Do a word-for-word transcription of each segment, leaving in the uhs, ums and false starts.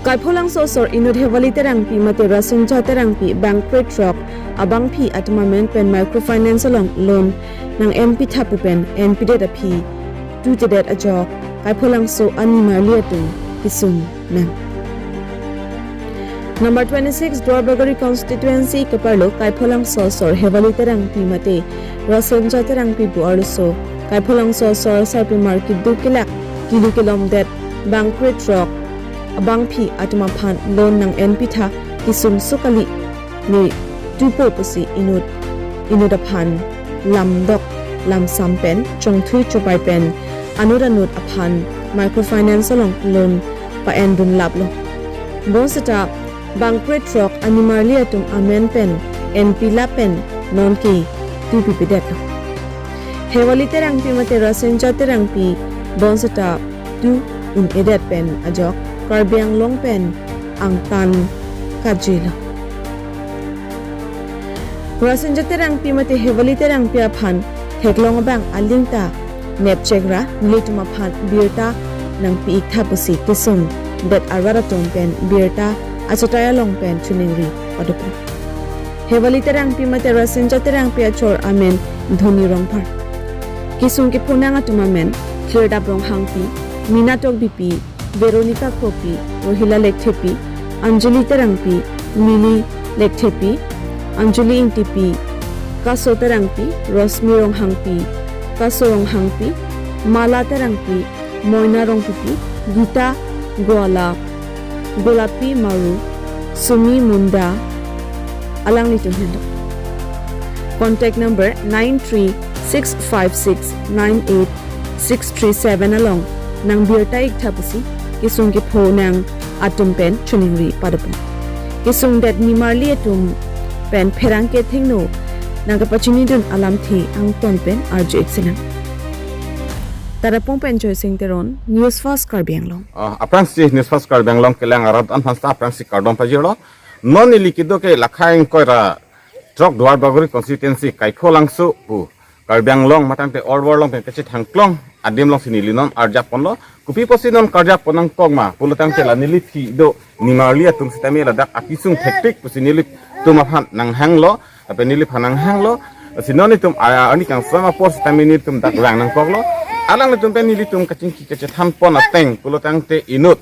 Kaipholangso asor inut Hevali Terangpi mate Rasinja Terangpi bang krethrok abangpi atum amen pen microfinance along loan nang-enpi tha pu pen enpidet aphi tutedet ajok Kaipholangso animarli atum kesung nang. Number twenty-six Duarbagori constituency keparlo Kaipholangso asor Hevali Terangpi mate Rasinja Terangpi pu arloso Kaipholangso asor sarpimar keduk kelak kelu kelomdet bang krethrok abangpi atum aphan loan nang-enpi tha kesung so kali ne tupo pusi inut inut aphan lamdok lamsam pen chongthui chopai pen anut anut aphan microfinance along loan pa-endun laplo. Bonseta bang krethrok animarli atum amen pen enpi lap pen nonke tu pipedetlo. Hevali Terangpi mate Rasinja Terangpi bonseta tu un-edet pen ajok Karbi Anglong pen angtan kajilo. Rasinja Terangpi mate Hevali Terangpi aphan theklong abang aling ta nepchek ra nelitum aphan birta nangpi-ik tha pusi kesungdet arat atum pen birta achatai along pen choningri padopo. Hevali Terangpi mate Rasinja Terangpi achor amen Dhoni Rongphar. Kesung kepho nang atum amen Thirdap Ronghangpi, Mina Tokbipi, Veronica Kropi, Rohila Lekthepi, Anjali Terangpi, Mili Lekthepi, Anjali Ingtipi, Kaso Terangpi, Rosmi Ronghangpi, Kaso Ronghangpi, Mala Terangpi, Moina Rongpipi, Gita Goala, Golapi Maru, Sumi Munda, alanglitum henlo. Contact number nine three six five six nine eight six three seven along nang birta-ik tha pusi kesung kepho nang atum pen choningri padopo. Kesungdet nimarli atum pen pherangke thengno nang kapachinidun alamthe angton pen arju-ik sinang. Tarapung pen Joysing Teron, News First Karbi Anglong. Ah, aphrangsi News First Karbi Anglong kelang arat an aphan ta aphrangsi kardom pajirlo. Non neli kedo ke lakhai ingkoi ra throk Duarbagori constituency Kaipholangso pu Karbi Anglong matang te Orbor along pen kachethangklong adim alongsi neli non arjap ponlo. Kopi pusi non karjap pon nangkok ma pulo tangte la neli phi do nimarli atum sitame ladak akesung thektik pusi nelitum aphan nanghanglo, lapen neliphan nanghanglo. Si non nelitum a-, ani kangsam apor sitame nelitum dak vang nangkoklo. Alanglitum pen nelitum kachingki kachethan pon ateng pulo tangte inut.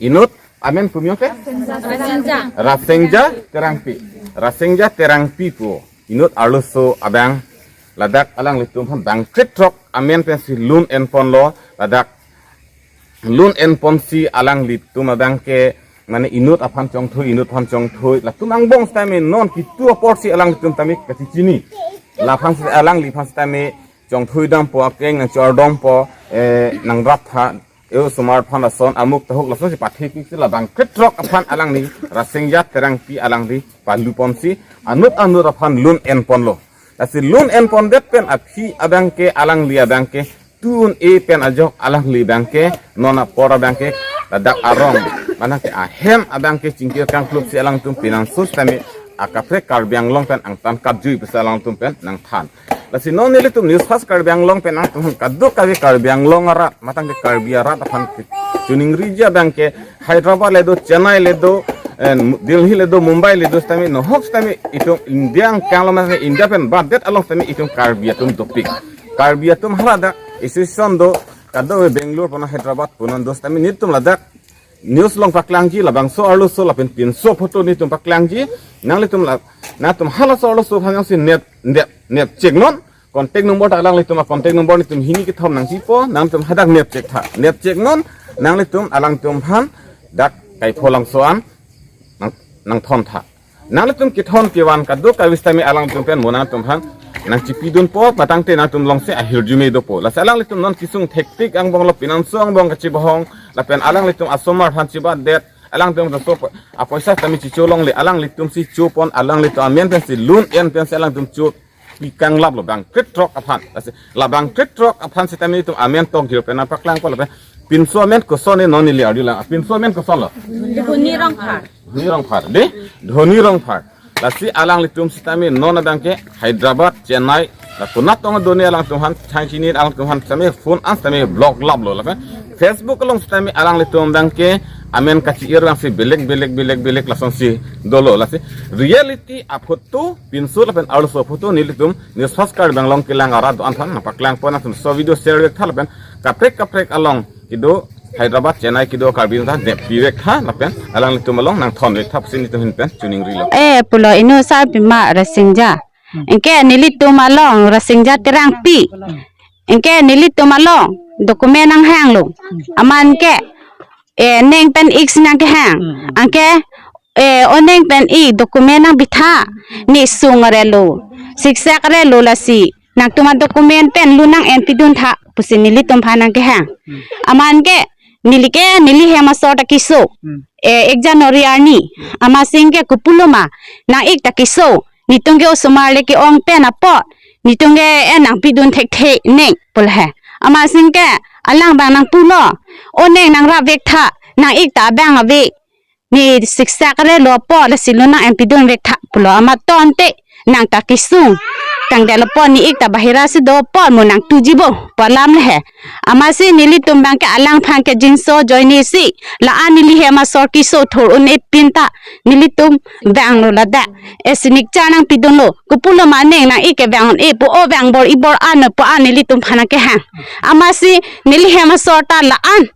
Inut amen pumio ke? Rasinja. Rasinja Terangpi. Rasinja Terangpi pu inut arloso abang ladak alanglitum aphan bang krethrok amen pensi loan en ponlo, ladak loan en ponsi alanglitum abang ke mane inut aphan chongthui, inut aphan chongthui. Latum angbong sitame non kitu aporsi alanglitum tame kachechini. Laphan si alangliphan sitame chongthui dampo, akeng nangchor dampo, eh, nangrap tha, e-osomar aphan lason amuk tahuk lasonsi pathipiksi, la bang krethrok aphan alangli Rasinja Terangpi alangli palu ponsi anut anut aphan loan en ponlo. Lasi loan en pondet pen aphi abang ke alangli abang ke tu un-e pen ajok alangli abang ke non apor abang ke ladak arong manang ke ahem abang ke chingkir kangklupsi alangtum pinanso sitame akaprek Karbi Anglong pen angtan katjui pusi alangtum pen nangthan. Lasi non nelitum News First Karbi Anglong pen nangtum kadokave Karbi Anglong arat matang ke Karbi arat aphan ke choningriji abang ke Hyderabad le do, Chennai le do, eh, Delhi le do, Mumbai le do sitame, nohok sitame itum India angkang along matang ke India pen badet along sitame itum Karbi atum dopik. Karbi atum haladak association do, kadokave Bangalore pona Hyderabad pona do sitame nelitum ladak news along paklangji, labangso arloso lapen pinso photo nelitum paklangji. Nanglitum la, nangtum halaso arloso aphan jongsi nep, nep, nepchek non. Contact number ta alanglitum a-contact number nelitum hini kethom nangchipo, nangtum hadak nepchek tha. Nepchek non, nanglitum alangtum aphan dak Kaipholangso an nang, nangthon tha. Nanglitum kethon kevan kadokave sitame alangtum pen mo nangtum aphan nangchipidunpo, matang te nangtum alongsi ahirjume dopo. Lasi alanglitum non kesung thektik angbong lo, pinanso angbong kachebohong, lapen alanglitum asomar aphan chebadet, alangtum so apoisa sitame chicho longle, alanglitum si chopon, alanglitum amen pensi loan en pensi alangtum chopi kanglaplo bang krethrok aphan. Lasi la bang krethrok aphan sitame itum amen tokjir pen nangpaklangpo lapen pinso amen koson ne non neli arjulang. Pinso amen kosonlo? Dhoni Rongphar. Dhoni Rongphar, de? Dhoni Rongphar. Lasi alanglitum sitame non abang ke Hyderabad, Chennai, la konat tong do ne alangtum aphan, thang chini alangtum aphan sitame phone an sitame block laplo lapen Facebook along sitame alanglitum abang ke amen kachi-ir vangsi belek belek belek belek lasonsi dolo. Lasi reality aphoto pinso lapen arloso aphoto nelitum News First Karbi Anglong kelang arat do-an aphan nangpaklangpon, nangtum laso video share vektha lapen kaprek kaprek along kedo Hyderabad, Chennai kedo Karbi ta dep pi vektha lapen alanglitum along nangthon vektha pusi nelitum ahin pen chiningrilo. Eh, pulo inu sarpima Rasingja. Anke nelitum along Rasingja Terangpi. Anke nelitum along document nanghanglo. Aman ke, eh, neng pen ik si nangkehang. Anke, eh, o neng pen ik document nangbitha. Ne sung arelo, siksak arelo lasi nangtum adocument pen lun nang-en piduntha pusi nelitum aphan nangkehang. Aman ke neli ke neli hem asor ta keso. Eh, ek January arni. Amatsi ke kopuloma nang ik ta keso. Netum ke osomar le ke-ong pen apot netum ke en nangpidun thekthe neng pu lahai. Amatsi ke alang abang nangpulo, o neng nangrap vektha, nang ik ta abang ave. Ne siksak arelo apot lasi lun nang-en pidun vektha pulo. Amat tangte nang ta kesung. Tangdet apot ne ik ta bahira si do apot mo nangtujibo pu alam lahai. Amatsi nelitum abang ke alangphan ke jinso ajoine si la-an neli hem asor keso thur un-e pin ta nelitum vanglo ladak. Eh, signature nangpidunlo. Kopuloma neng nang ik kevang un-e pu, o vang bor-i bor-an pu an nelitum aphan nangkehang. Amatsi neli hem asor ta la-an,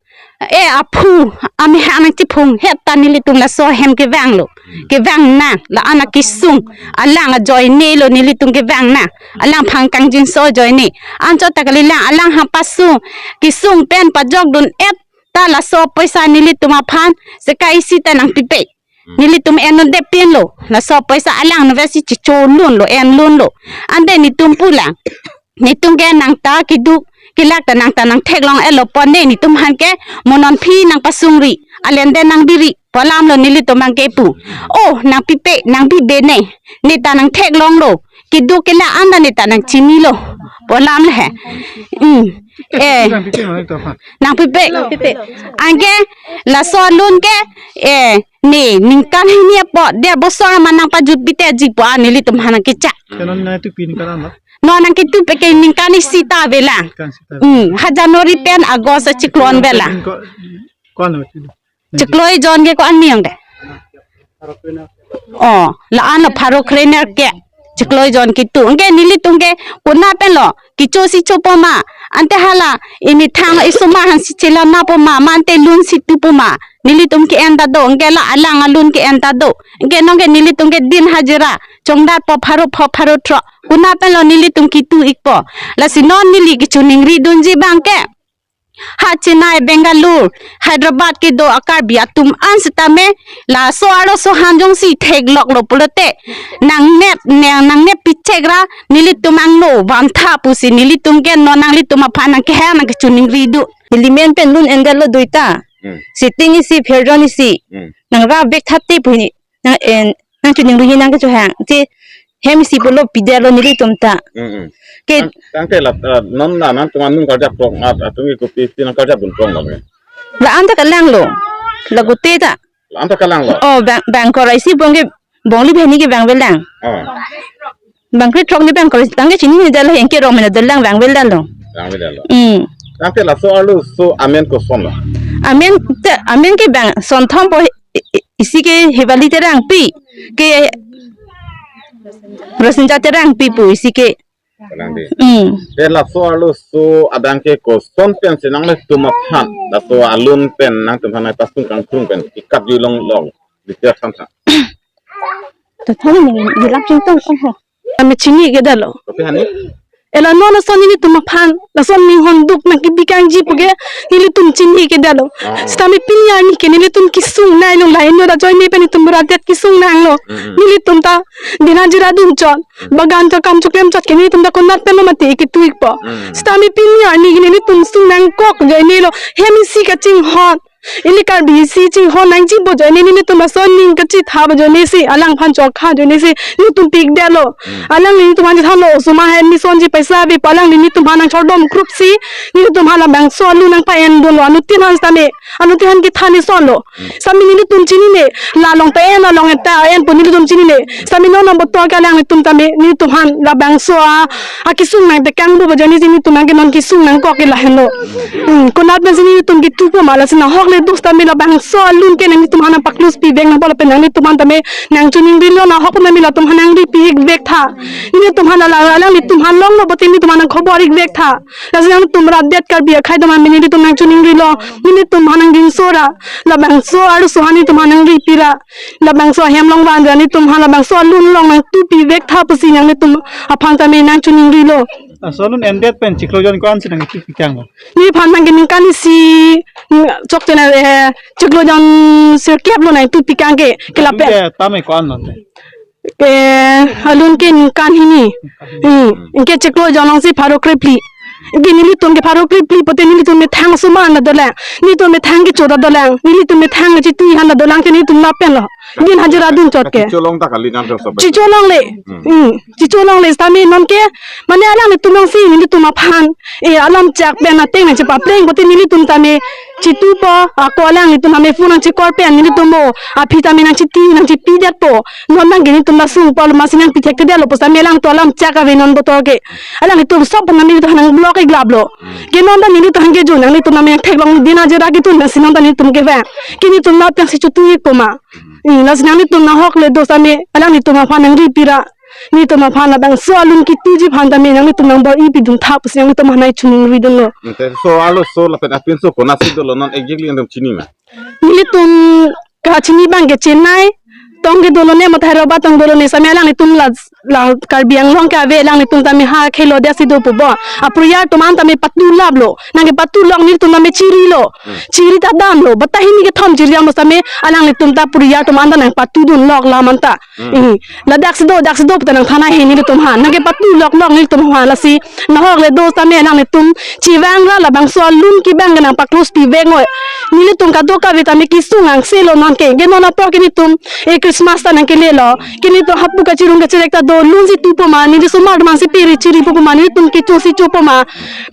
eh, aphu amehang nangchiphung het ta nelitum laso hem kevanglo. Kevang nang, la-an akesung, alang ajoinelo nelitum kevang nang. Alangphan kangjinso ajoine. Anchot ta kalilang, alang hang pasung, kesung pen pajokdun-et ta laso poisa nelitum aphan sika isi ta nangpipe. Nelitum en un-edetpinlo. Laso poisa alang nave si chicholunlo, enlunlo. Ante netum pulang, netum ke nang ta keduk kelak ta nang ta nangtheklong-etlo pon ne, netum aphan ke mo non aphi nangpasungri, alende nangbiri pu alamlo nelitum abang ke pu. Oh, nangpipe, nangpipe ne. Ne ta nangtheklonglo. Keduk kelak an ta ne ta nangchinilo pu alam lahai. Hmm. Eh. Nangpipe ma nelitum aphan? Nangpipe. Nangpipe. Anke laso alun ke, eh, ne ningkan hini apot, der bosor amat nangpajut pitji pu an nelitum aphan nangkechak. Ke non nangtupi ningkan an lo? Non nangketupi ke ningkan isi ta avelang. Ningkan isi ta. Hmm, ha January pen August achiklo an avelang. Ko, ko-an lo? Chiklo ejon ke ko-an mi ong de? Oh, la-an lo pharo krenerkep. Chiklo ejon ketu. Anke nelitum ke konat pen lo kecho si chopo ma. Ante hala emethang esomar aphan si chelanapo ma. Ma ante lun si tupo ma. Nelitum ke-en ta do. Anke la alang alun ke-en ta do. Anke nonke nelitum ke din hajira chongdetpo pharo pho pharo throk. Konat pen lo nelitum ketu ikpo. Lasi non neli kechiningridunji abang ke ha Chennai, Bangalore, Hyderabad kedo a-Karbi atum an sitame laso arloso han jongsi thekloklo pulote nangnep, nang, nangnep pichekra nelitum angno vantha pusi nelitum ke non nanglitum aphan nangkehang nangkechiningri do. Neli men pen lun endetlo duita. Hmm. Sitting isi, pherjon isi. Hmm. Nangrap vektha ti pu hini. Nang, eh, nangchiningri nangkechohang. Te hem isi pulo pidetlo nelitum ta. Mm, mm. Ke tang, tangte la, eh, non la nangtum anung karjap throk at atum ke kopi si nangkarjapdun throk lo me? La-an ta kalanglo. Lagote ta. La-an ta kalanglo. Oh, bang, bang korai si bong ke, bongli bheni ke vangvelang. Oh. Bang kre throk ni bang korai tangke chinine detlo, anke rong mena dolang vangvelang lo. Vangvelang lo. Hmm. Tangte laso arloso amen kosonlo? Amen te, amen ke bang sonthom po, i-, i-, isi ke Hevali Terangpi, ke Rasingja Terangpi pu isi ke. Kalang di. Hmm. Te laso arloso abang ke koson pensi nanglitum aphan, laso alun pen nangtum aphan pasung kangtung pen ikat julong long. Detail than tha. Totally ni, ni lap chingtong, oh, ho. Ami chini kedetlo. Kopi hani? Ela non lason nelitum aphan, lason ninghon duk nangkebi kangji pu ke nelitum chini kedetlo. Ah, ah. Sitame pini arni ke nelitum kesung nanglo, la inut ajoine pen netum bura det kesung nanglo. Mm, mm. Nelitum ta din hajira dunchot, mm, bagan ta kam choklem chot ke nelitum ta konat pen lo mati ketu ikpo. Mm. Sitame pini arni ke nelitum sung nangkok ajoinelo. Hem isi kachinghon. Ili Karbi isi chinghon nangji pu ajoine nelitum ason ning kachithap ajoine si, alangphan chokha ajoine si nelitum pikdetlo. Hmm. Alangli netum aphan chethanlo, osomar aphan mission ji paisa ave pu alangli netum aphan nangchordom krup si, nelitum aphan labangso alun nangpa-endunlo, anuttin aphan sitame, anuttin aphan kethan isonlo. Hmm. Sitame nelitum chinine, la along ta en, along ta en pu nelitum chinine. Sitame non nangboto ke alanglitum tame, nelitum aphan labangso a, akesung nangtekangpo pu ajoine si netum aphan ke non kesung nangkok ke lahenlo. Hmm, konat pensi netum ketupo ma, lasi nanghok Dos tame labangso alun ke nanglitum aphan nangpaklos pivek nangpo lapen nanglitum aphan tame nangchiningrilo, nahok tame latum aphan nangripi-ik vek tha. Nelitum aphan la alanglitum aphan longlo pulote nelitum aphan nangkhobor-ik vek tha. Lasi nangtum rat det Karbi akhei atum aphan nelitum nangchiningrilo, nelitum aphan nangdinso ra, labangso arloso aphan nelitum aphan nangripi ra, labangso ahem along van ra nelitum aphan labangso alun along nangtupi vek tha pusi nanglitum aphan tame nangchiningrilo. Laso alun endet pen chiklo jon ko-ansi nangtupi kang lo? Nephan nangke ningkan isi, mm, chokche na, eh, chiklo jon sirkep lo nangtupi kang ke, ke lapen. Alun ke tame ko-an lo te? Ke alun ke ningkan hini. Hmm, ke chiklo jon alongsi pharo krepli. Ke nelitum ke pharo krepli pulote nelitum methang osomar ta dolang. Nelitum methang kecho ta dolang. Nelitum methang chitui aphan ta dolang ke nelitum lapen lo. Nelitum hajira dunchot ke. Kachicho long ta kali nangtum sob. Chicho longle. Hmm. Hmm. Chicho longle sitame non ke mane alanglitum alongsi nelitum aphan, eh, alam chak pen ateng nangchepapleng pulote nelitum tame chitupo, ako alanglitum tame phone nangchekor pen nelitum mo aphi tame nangchiti nangchipidetpo. Non nangke nelitum laso apor lo masi nangpithekthedetlo pusitame alangtum alam chak ave non botor ke. Alanglitum sob aphan nelitum aphan nang-block-ik laplo. Ke non ta nelitum aphan ke jo nanglitum tame theklong din hajira kedun pensi non ta nelitum kevang. Ke nelitum lapen si chitui-ikpo ma. Hmm, lasi nanglitum nahok le dos tame alanglitum aphan nangripi ra. Nelitum aphan labangso alun kituji aphan tame nanglitum nangbor-i pidun tha pusi nanglitum aphan nangchiningri dunlo. Ante so arloso lapen apinso konatsi dolo non exactly nangtum chini ma? Nelitum kachini abang ke Chennai tong ke dolo ne, mate Hyderabad tong dolo ne, sitame alanglitum la, la Karbi Anglong ke ave, alanglitum tame ha khelo dia si dopo bo. Aporial atum an tame patu laplo. Nangkepatu lok nelitum tame chirilo. Hmm. Chiri ta damlo. Batta hini kethom chiri damlo sitame alanglitum ta porial atum an ta nangpatudun lok lam an ta. Hmm. Eh, ladak si do, dak si do puta nangthan-ik he nelitum aphan. Nangkepatu lok lok nelitum aphan lasi. Nahok le dos tame alanglitum chevang ra labangso alun ke abang ke nangpaklos pivek noi. Nelitum kadokave tame kesung angse lo non ke. Ke non apor ke nelitum, eh, Christmas ta nangkelelo. Ke nelitum hapu kachirung kachirek ta do, lun si tupo ma, neli osomar atum si piri chiripo ma, nelitum kecho si chopo ma.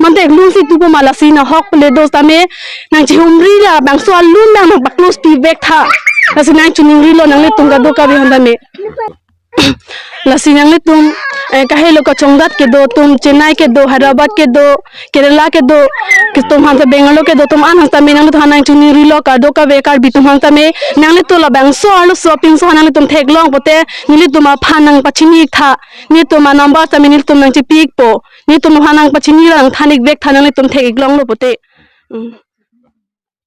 Mante lun si tupo ma lasi nahok le dos tame nangchihumri ra labangso alun abang nangpaklos pivek tha. Lasi nangchiningrilo nanglitum kadokave aphan tame. Lasi nanglitum, eh, kahelo kachongdat kedo atum, Chennai kedo, Hyderabad kedo, Kerala kedo, ke atum aphan ta Bangalore kedo atum an aphan tame nanglitum aphan nangchiningrilo kadokave Karbi atum aphan tame, nanglitum labangso arloso apinso aphan nanglitum theklong pulote, nelitum aphan nangpachini-ik tha, nelitum anumber tame nelitum nangchipi-ikpo, nelitum aphan nangpachini ra nangthan-ik vek tha nanglitum thek-ik longlo pulote. Hmm.